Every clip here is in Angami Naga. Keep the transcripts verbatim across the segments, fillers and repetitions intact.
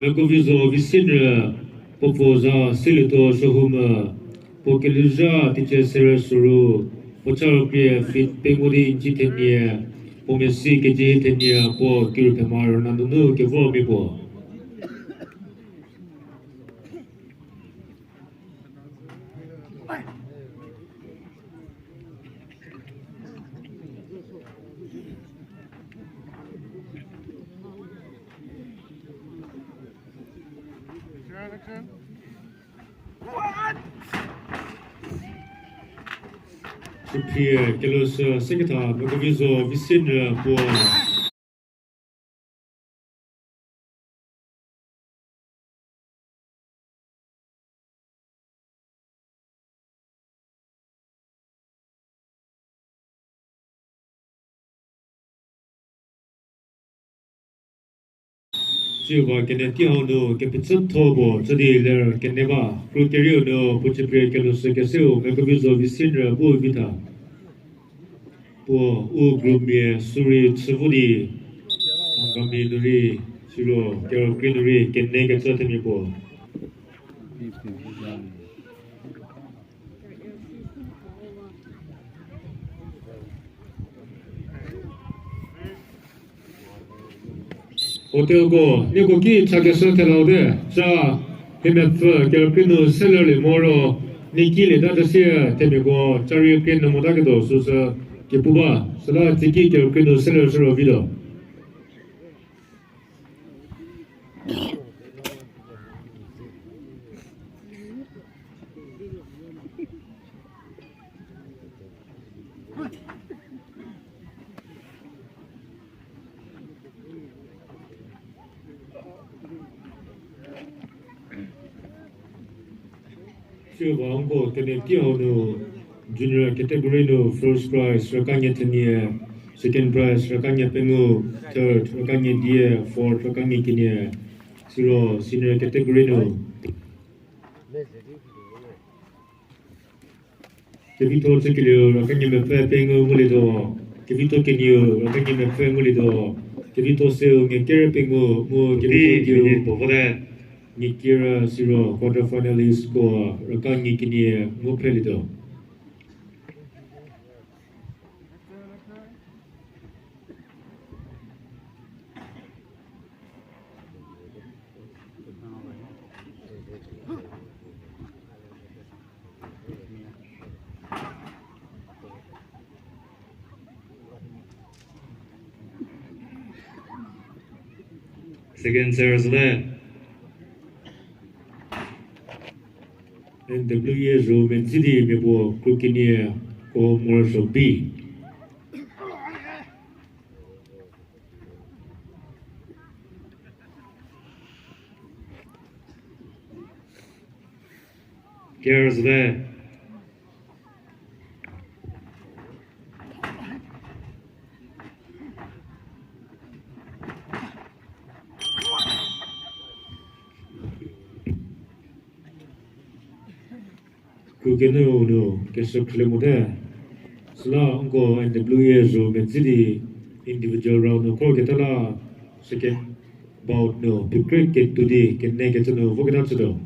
Mekovizo Visinrü, puo puo za Silietuo Shohumü, puo kelhouzha teacher Sere Suru, puo cha rükrie feet pengou di inch thenie, puo mesi kg thenie, puo kiru thema rüna nunu kevor mia puo. Süphie kelosü seketha Mekovizo Visinrü puo. Siuba kene tei hau nu kepecütho puo chü di ler kene ba, kru kerieu nu puo chüpie kelosü keseu Mekovizo Visinrü bu vi tha. Puo u groupmia sürei chü vo di, Angami nu rei, siro kerükrie nu rei kene kecü themia puo. Hotelko nieko ki chakeshü thelau te, cha himepfü kerükrie nu seller lie moro, ni ki lieta chüsie themiako cha rei krie nu motaketuo süsü kepu ba, süla tsiki kerükrie nu seller shüro vituo. Siuba nko kene tei hau nu junior category nu first prize rükanie thenie, second prize rükanie pengou, third rükanie die, fourth rükanie kenie, siro senior category nu Kevitho Chükelieu rükanie mepfü pengou ngulietuo, Kevitho Kenieu rükanie mepfü ngulietuo, Kevitho Seu ngeker pengou mu Kevitho Dieu puo vote. Ngeker siro quarter finalistko rükanie kenie ngu phrelietuo. Second series le. N W A Zhou Medzidi mia puo kru kenie ko morosuo bi. Girls le. Kru kenie nu kesü khrülie mote. Süla nko N W A Zhou Medzidi individual round nu khor keta la second bout nu pekre ketuo di kenie kecü nu voketa chütuo.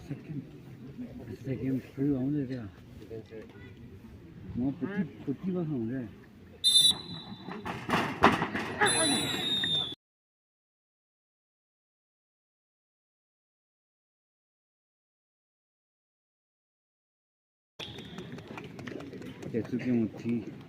Second, second free round de ya. Mo puotei, puotei ba hang de. Tetsu Kemo thi.